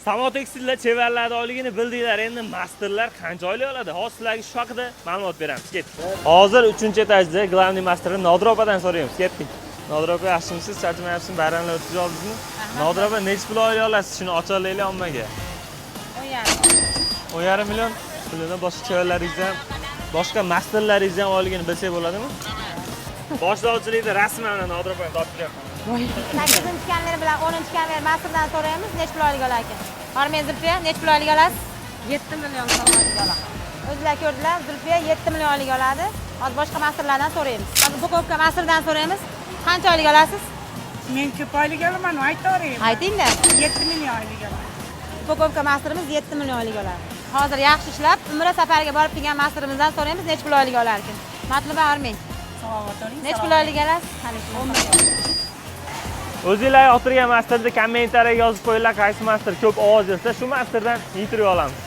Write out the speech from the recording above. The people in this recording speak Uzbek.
Samo tekstilda chevarlarni oyligini bildinglar, endi masterlar qancha oylik oladi? Hozir sizlarga shu haqida ma'lumot beramiz. Ketdik. Hozir 3-etajda главный masterni Nodira opadan so'raymiz. Ketdik. Nodira opa, yaxshimisiz? Charchamayapsizmi? Bayramlar o'tkazib oldingizmi? Nodira opa, necha pul oylik olasiz? Shuni ochoqlaylik ommaga. 10,5. 10,5 million. Pulini boshqa chevarlaringizni ham, boshqa masterlaringizni ham oyligini bilsak bo'ladimi? Boshlovchilikda rasman mana Nodira opani topshiryapman. 8-kamera bilan 10-kamera masterdan so'raymiz, necha pul oylik olar ekan. Hormang Zulfiya, necha pul oylik olasiz? 7 million so'm oylik olaman. O'zlar ko'rdilar, Zulfiya 7 million oylik oladi. Hozir boshqa masterlardan so'raymiz. Hozir упаковка masterdan so'raymiz. Qancha oylik olasiz? Men ko'p oylik olaman, aytavering. Aytingda. 7 million oylik olaman. Упаковка masterimiz 7 million oylik oladi. Hozir yaxshi ishlab, Umra safariga borib kelgan masterimizdan so'raymiz, necha pul oylik olar ekan. Matluba Arming. Salomat oling. Necha pul oylik olasiz? O'zinglar yoqtirgan masterni kommentariyaga yozib qo'yinglar, qaysi master ko'p ovoz yig'sa, shu masterdan intervyu olamiz.